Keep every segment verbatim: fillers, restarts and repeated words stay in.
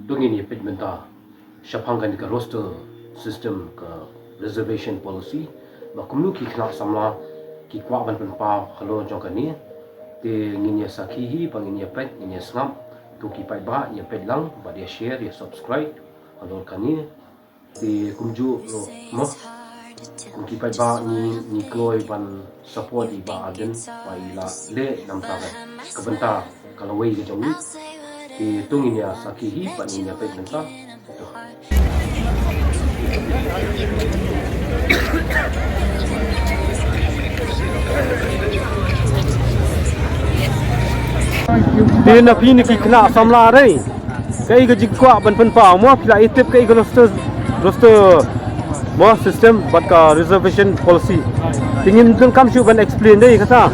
To ngin ïa peit mynta shaphang kane ka roster system, ka reservation policy, ba kumno ki khynnah samla ki kwah ban pynpaw halor jong kane. Te ngin ïa sakhi hi, ba ngin ïa peit, ngin ïa sngap. To ki paidbah ïa peit lang bad ïa share, ïa subscribe halor kane. Te kumjuh ruh mo, kum ki paidbah ngi, ngi kloi ban support i Bah Ardent ba i la leh na bynta ka, ka bynta ka lawei ka jong ngi. Te to ngin ïa sakhi hi bad ngin ïa peit mynta. To. Te na phi na ki khynnah samla re, kaei ka jingkwah ban pynpaw mo, phi la ïa tip kaei ka roster, roster mo, system bad ka reservation policy. Te ngim donkam shuh ban explain de kata.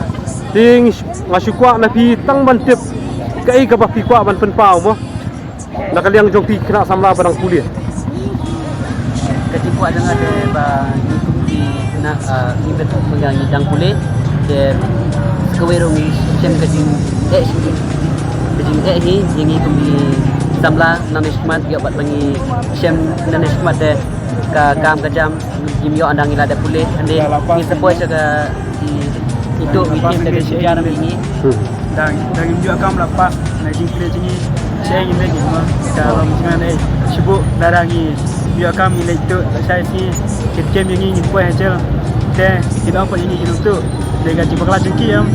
Te nga shu kwah na phi tang ban tip kaei kaba phi kwah ban pynpaw mo, na ka liang jong phi khynnah samla ba dang pule. Ka jingkwah jong nga te ba ngi kum ki khynnah, ah, ngi bad mynta ngi dang pule. Te kawei ruh ngi shem ka jingeh, ka jingeh hi ïa ngi kum ki samla nangne shakhmat, ïoh bad ba ngi shem nangne shakhmat te ka kam ka jam ngim ïoh ynda ngi la dep pule. Hynrei ngi support sha ka i, itu i team ka dei sha jar ïa ngi. Hmm. Dang, dang ngim ïoh kam la pass na jingpule jong ngi. Sha ngin leit ma ka lam jingman ei. Shu buh lada ngi ïoh kam ngin leit tuh la shai sngi. Kin kem ïa ngi ngin poi ha jel. Te kin ong pat ïa ngi kin tuh. Dei ka jingbakla jong ki em.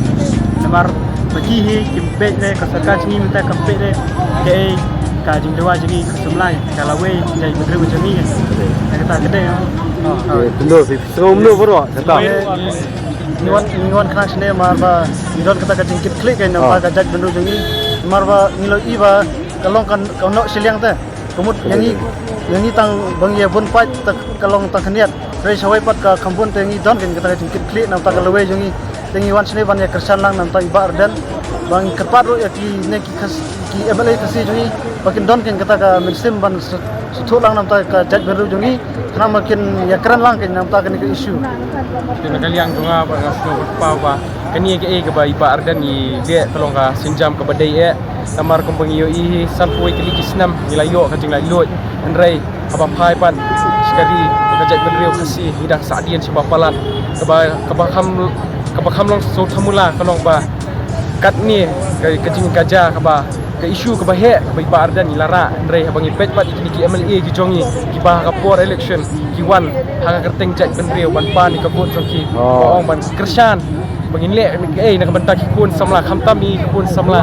Namar ba ki hi kim peit ne ka sorkar jong ngi mynta kam peit ne kaei ka jingdawa jong ngi ka samla, ka lawei jait bynriew jong ngi. Na kata ka dei em. Eh, kumno phi sngew kumno baroh kata? Ngi wan, ngi wan khnang shane namar ba ngi don kata ka jingkitkhlieh kein namar ka jaitbynriew jong ngi, namar ba ngi la ïohi ba ka long ka, ka noh shiliang te. Ka mut ïa ngi, ïa ngi tang ba ngi ïa bun paid te ka long tang khyndiat. Hynrei shawei pat ka kham bun te ngi don kein kata ka jingkitkhlieh na bynta ka lawei jong ngi. Te ngi wan shane ban ïa kyrshan lang na bynta i Bah Ardent. Ba ngi kyrpad ruh ïa kine ki Khas-, ki M L A Khasi jong ngi ba kin don kein kata ka mynsiem ban sngewthuh lang na bynta ka jaitbynriew jong ngi. Khnang ba kin ïa kren lang kein na bynta kane ka issue. Te na ka liang jong nga ba nga sngewbha ba kane kaei kaba i Bah Ardent i leh ka long ka sienjam kaba dei eh. Namar kumba ngi ïohi hi sanphew wei tylli ki snem ngi la ïoh ka jinglaitluid. Hynrei haba phai pat sha ka ri ka jaitbynriew Khasi ngi dang sahdien shiba palat. Kaba, kaba kham, kaba kham long sngewthuh mula ka long ba katne ka, ka jingkajia kaba, ka issue kaba heh kaba i Bah Ardent i la rah. Hynrei haba ngi peit pat ïa kine ki M L A ki jong ngi kiba ha ka por election ki wan ha ka kyrteng jaitbynriew ban pan ïa ka vote jong ki. Oh. Ba ong ban kyrshan ba ngin leh kaei na ka bynta ki khun samla, khamtam ïa ki khun samla.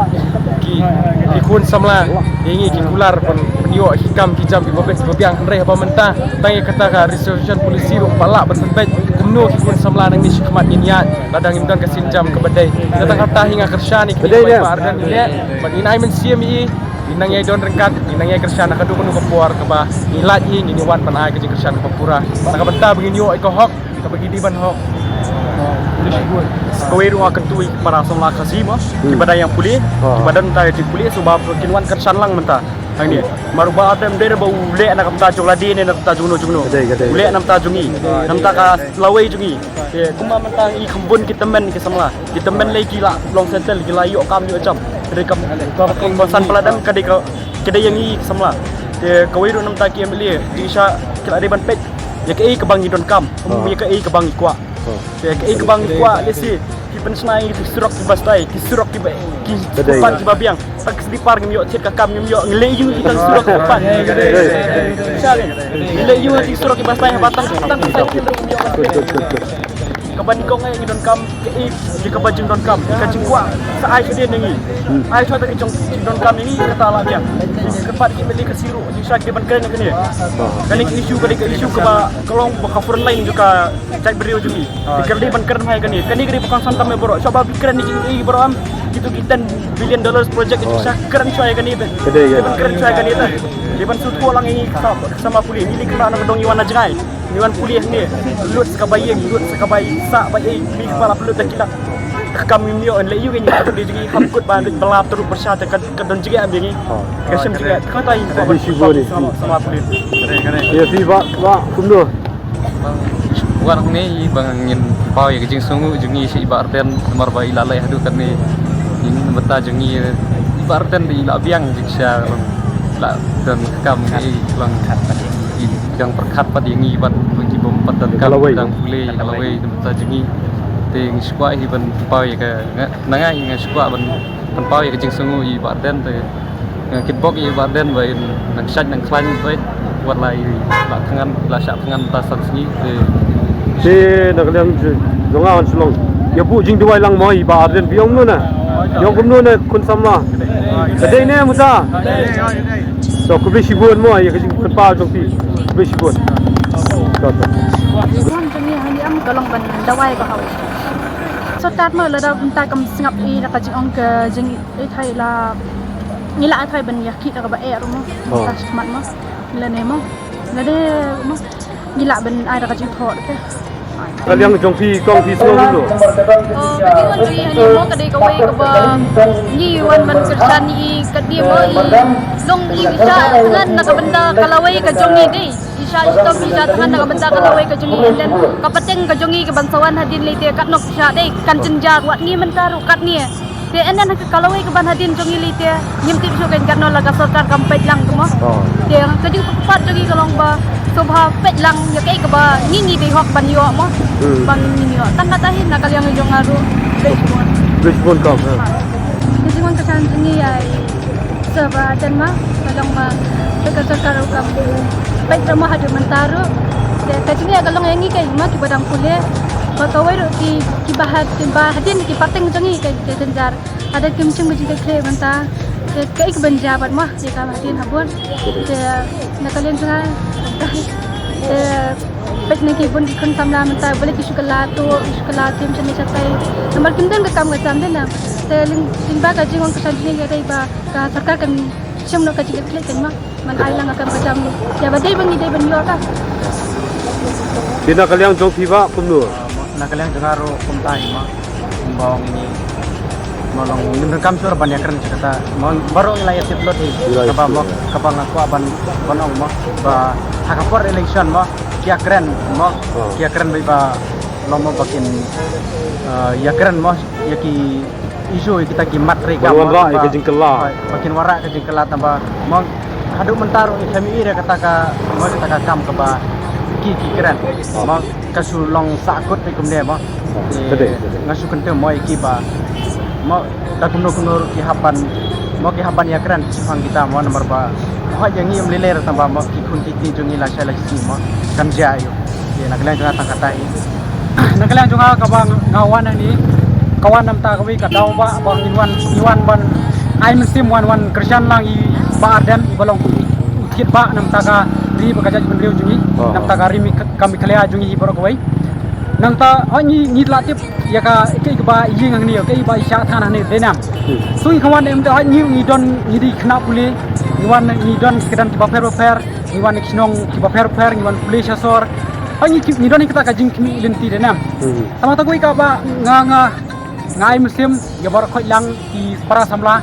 Ki, ki khun samla ïa ngi ki kular ban, ban ïoh ki kam ki jam kiba bit kiba biang. Hynrei haba mynta tang ïa kata ka reservation policy ruh ba lah ban pynbeit kumno ki khun samla nangne shakhmat ngin ïaid lada ngim don ka sienjam kaba dei. Tang kata hi nga kyrshan ïa ki, ba dei, ba Ardent i leh, ba ngin ai mynsiem ïa i. Ngi nang ïai don ryngkat, ngi nang ïai kyrshan ha kano kano ka por kaba ngi lait hi, ngin ïa wan ban ai ka jingkyrshan kaba pura na ka bynta ba ngin ïoh ïa ka hok kaba ngi dei ban hok. Kawei ruh nga kyntu ïa ki para samla Khasi mo, hmm, kiba dang ïeng pule, ah, kiba don ta ka jingpule, so ba kin wan kyrshan lang mynta hangne. Namar u Bah Ardent ym dei ba u leh na ka bynta jong lade ne na ka bynta jong no jong no. Ka dei, ka dei. U leh na ka bynta jong ngi, na ka bynta ka lawei jong ngi. Te kumba mynta ngi kham bun ki tymmen ki samla. Ki tymmen lei ki la long settle, ki la ïoh kam ïoh jam. Ka dei ka, ka, ka, ka san palat em ka dei ka, ka dei ïa ngi ki samla. Te kawei ruh na ka bynta ki M L A, ki sha, ki la dei ban peit ïa kaei kaba ngi donkam, ym ïa kaei kaba ngi kwah. Te kaei kaba ngi kwah, lehse ki pynshna ïa ki surok kiba stai, ki surok kiba, ki footpath kiba biang. Tang ki slipar ngim ïoh thied ka kam, ngim ïoh, ngi leh aïu ïa ki tang surok kiba pat. Sha ngi leh aïu ïa ki surok kiba stai, haba tang, tang ki cycle ruh ngim ïoh. Kaba nyngkong eh ngi donkam kaei, ïa kaba jingdonkam, ïa ka jingkwah sa ai shadien ïa ngi. Ai shwa ta ka jong, jingdonkam ïa ngi, kata la biang. Kyrpad ki M L A Khasi ruh, jingshisha ki ban kren ïa kane. Kane ka issue, kane ka issue kaba ka long ba ka front line jong ka jaitbynriew jong ngi. Ki kren ban kren ha kane. Kane ka dei ba kongsan tam eh baroh. Shuwa ba phi kren ïa ki, ïa ki baroh em. Kito ki ten billion dollars project, jingshisha kren shwa ïa kane. Ka dei, ka dei ban kren shwa ïa kane ta. Dei ban sngewthuh lang ïa ngi ki sa, ki samla pule. Ngi dei ki khynnah na ka dong, ngi wan na jngai. Ngi wan pule hangne. Lut sa kaba ïeng, lut sa kaba sah ba ei, ngi kaba la pynlut da ki lak. Ka kam ngim ïoh, leh aïu ïa ngi, ka dei jong ngi, hap kut ba lut ba la pynlut pyrshah te ka, ka don jingeh ïa ngi. Ka shem jingeh, ka tai ba, ba, ba, sama, sama pule. Ïa phi Bah, Bah, kumno? Wan hangne i ba ngin paw ïa ka jingsngewnguh jong ngi sha i Bah Ardent namar ba i la leh haduh katne. Ïa ngi na bynta jong ngi i Bah Ardent i la biang jingshisha. Lah, don kam ngi lang i jang pyrkhat pat ïa ngi bad ki bym pat don kam dang pule ïa ka lawei, dang pule ïa ka lawei, dang pule jong ngi. Te ngi shu kwah hi ban pynpaw ïa ka, nga, na nga hi nga shu kwah ban pynpaw ïa ka jingsngew i Bah Ardent te. Nga kitbok i Bah Ardent ba in nang shait nang khlaiñ bad wat la i la thngan, la shah thngan ta san sngi te. Te na ka liang jong nga hon shlong. Ïa buh jingduwai lang mo i Bah Ardent biang mno na. Ïa kumno na khun samla. Ka dei ne musa. To khublei shibun mo ïa ka jingpynpaw jong phi. Khublei shibun. To to. Wan jong ngi hani am ka long ban dawai ka hau. Sorkar mo lada mynta kam sngap i na ka jingong ka jing i thai la ngi la thai ban ïa ki da ka ba er mo. Oh. Ta shmat mo. Lane mo. Lane mo. Ngi la ban ai da ka jingthok te. Ka liang jong phi kong phi sngewbha. Oh, ka dei wan jong i hani mo ka dei kawei kaba ngi wan ban kyrshan i ka dei mo i long i sha thngan na ka bynta ka lawei ka jong i dei. I sha i tom i sha thngan na ka bynta ka lawei ka jong i, and then ka pateng ka jong i ka ban sa wan hadien lei te katno i sha dei kan jynjar wat ngi mynta ruh katne. Te and then ka lawei ka ban hadien jong i lei te ngim tip shuh kan katno la ka sorkar kam peit lang ka mo. Oh. Te ka jingpyrkhat jong i ka long ba sngewbha peit lang ïa kaei kaba ngi ngi dei hok ban ïoh mo. Hmm. Ban ngi ïoh. Tang kata hi na ka liang jong nga ruh. Khublei shibun. Khublei shibun kong. Ka jingwan ka san jong ngi ïa i sngewbha jan ma ka long ba peit ka sorkar ruh kam peit ruh mo haduh mynta ruh. Te ka jingïa ka long ïa ngi ka i ma kiba dang pule. Ba kawei ruh ki, kiba had, kiba hadien ki pateng jong ngi ka, ka jynjar. Ada kim chim ka jingkitkhlieh mynta. Te kaei kaban jia bad mo te ka hadien ha bun. Te na ka liang jong nga. Te peit na ki bun ki khun samla mynta balei ki shu kylla tuh, ki shu kylla tim sha ne sha tai. Namar kim don ka kam ka jam dei na. Te lyng, lyngba ka jingwan ka san jingïa ka dei ba ka sorkar kan shim noh ka jingkitkhlieh kan ma. Man ai lang ka kam ka jam. Ïa ba dei ba ngi dei ban ïoh ka. Te na ka liang jong phi ba kumno? Na ka liang jong nga ruh kumta hi ma. Ba ong ini. Ma long ngim donkam shuh ban ïakren sha kata. Ma baroh ngi la ïa tip lut hi. Ngi la ïa tip lut. Kaba ma, kaba nga kwah ban, ban ong ma. Ba ha ka por election ma ki ïakren ma. Oh. Ki ïakren ba, ba long ma ba kin, eh, ïakren ma ïa ki issue ïa kita ki mat treikam. Ban wanrah ïa ka jingkylla. Hooid, ba kin wanrah ka jingkylla tang ba ma haduh mynta ruh ngi khlem ïohi re kata ka, ma kata ka kam kaba ki, ki kren. Ma ka shu long sahkut beit kumne ma. Ka dei, ka dei. Nga shu kynthem mo ïa ki ba ma da kumno kumno ruh ki hap ban, ma ki hap ban ïakren shaphang kita ma namar ba hooid ïa ngi ym lei lei re tang ba ma ki khun ki kti jong ngi la shai la shisngi ma kan jia ïa u. Ïa na ka liang jong nga tang kata hi. Na ka liang jong nga kaba nga wan hangne ka wan namar kawei ka daw ba, ba ngin wan, ngin wan ban ai mynsiem wan, wan kyrshan lang ïa i Bah Ardent ba long u thied ba namar ka ri ba ka jaitbynriew jong ngi. Oh. Namar ka ri mi ka, ka Meghalaya jong ngi hi baroh kawei. Nangta hooid ngi, ngi la tip ïa ka, kaei kaba ïing hangne, kaei ba i shah thngan hangne dei nam. Hmm. So ngi ka wan em da hooid ngi, ngi don, ngi dei khynnah pule, ngi wan ngi don ki kyrdan kiba pher bapher, ngi wan ki shnong kiba pher bapher, ngi wan pule sha sor. Hooid ngi, ngi don kita ka jingkhmih lynti dei nam. Hmm. Tang kata kawei kaba nga, nga, nga ai mynsiem ïa baroh khoit lang ki para samla.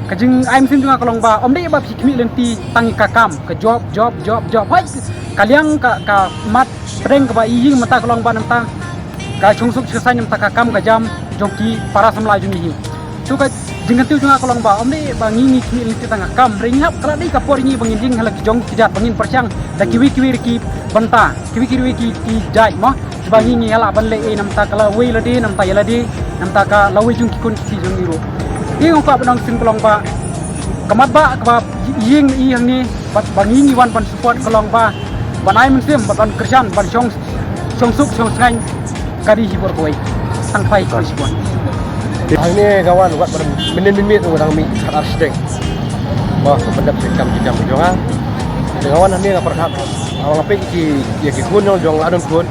Ka jingai mynsiem jong nga ka long ba ym dei ba phi khmih lynti tang ïa ka kam, ka job, job, job, job. Hooid ka liang ka, ka mat pdeng kaba i ïing mynta ka long ba namar ka shongsuk shongsaiñ namar ka kam ka jam jong ki para samla jong ngi hi. To ka jingkyntiew jong nga ka long ba ym dei ba ngi ngi khmih lynti tang ka kam, hynrei ngi hap ka la dei ka por ngi ba ngin ïeng ha la ki jong ki jait ba ngin pyrshang da kiwei kiwei ki bynta, kiwei kiwei ki, ki jait mo. Kiba ngi ngi ïa lah ban leh ei namar ka lawei lade, namar ïa lade, namar ka lawei jong ki khun ki kti jong ngi ruh. Ngi ngam kwah ban ong shisien ka long ba ka mat ba kaba ïing i hangne bad ba ngi ngi wan ban support ka long ba ban ai mynsiem bad ban kyrshan ban shong, shongsuk shongsaiñ ka ri hi baroh kawei. Tang kawei ka support. Hangne nga wan wat ban mynnin mynmiet nga dang mih khatar shiteng. Ba ka pyndep shi kam shi kam jong nga. Nga wan hangne nga pyrkhat. Nga peit ki, ïa ki khun jong nga, la don khun.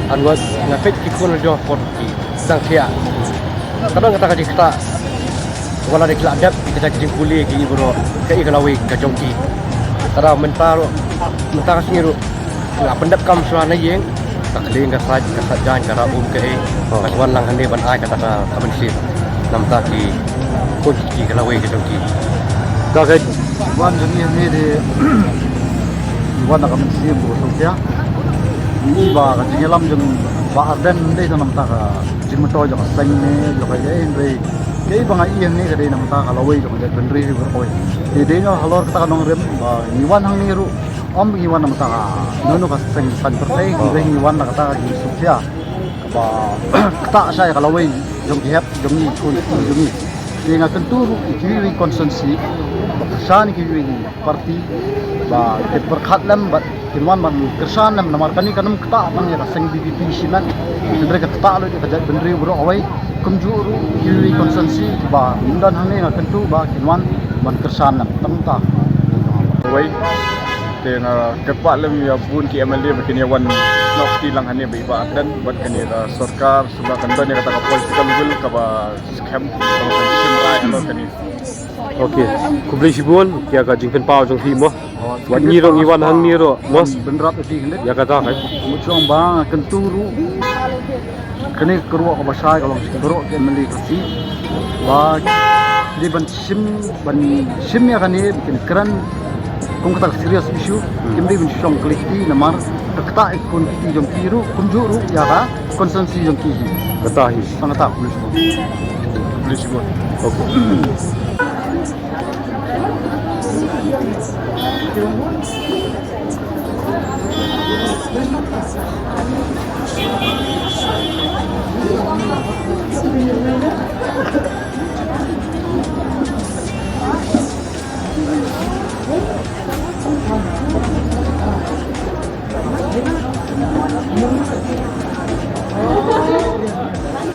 Hynrei nga peit ki khun jong nga ki dang thiah. Ka don kata ka jingktah. Wat la dei ki la dep kita ki jingpule ki baroh, kaei ka lawei ka jong ki. Ka dei mynta ruh, mynta ka sngi ruh nga pyndep kam shuwa na ïing. Ka khlieng ka sait, ka sait jaiñ, ka rah um kaei. Oh. Ka wan lang hangne ban ai kata ka, ka mynsiem. Namar ki khun ki, ka lawei ka jong ki. Ka ka wan jong ngi hangne dei wan na ka mynsiem ba sngewthuh. Ngi ba ka jingïalam jong Bah Ardent dei tang namar ka jingmyntoi jong ka seng ne jong ka ïing, hynrei kaei ba nga ïeng ne ka dei namar ka lawei jong ka jaitbynriew baroh kawei. Dei na halor kata ka nongrim ba ngi wan hangne ruh, ym ngi wan na kata ka, no, no, ka seng san pyrthei, ngi dei ngi wan na kata ka jingsngewsih kaba ktah shai ka lawei jong ki hep jong ngi, jong ngi. Te nga kyntu ruh ïa kiwei kiwei constituency ba kyrshan ïa kiwei kiwei party ba kin pyrkhat lem bad kin wan ban kyrshan lem, namar kane kan ym ktah tang ïa ka seng VPP shimet, hynrei ka ktah lut ïa ka jaitbynriew baroh kawei. Kumjuh ruh kiwei constituency ba ngim don hangne, nga kyntu ba kin wan ban kyrshan lem tang ta. Wei, te nga kyrpad lem ïa bun ki MLA ba kin ïa wan noh kti lang hangne ba i Bah Ardent bad kane ka sorkar, shuwa kan don ïa kata ka political will kaba skhem, kaba kan shim rai halor kane. Okay, khublei shibun ïa ka jingpynpaw jong phi mo. Wat ngi ruh ngi wan hangne ruh mo. Bynrap ïa phi khyndiat. Ïa kata kan. Mut shong ba nga kyntu ruh kane ka ruh kaba shai ka long shi ka ruh ka MLA ka si. Ba dei ban shim, ban shim ïa kane, ban kren kum kata ka serious issue. Kim dei ban shong klik ti namar ka ktah ïa ka khun kti jong ki ruh, kumjuh ruh ïa ka constituency jong ki hi. Kata hi. Tang kata, khublei shibun. Khublei shibun. Okay.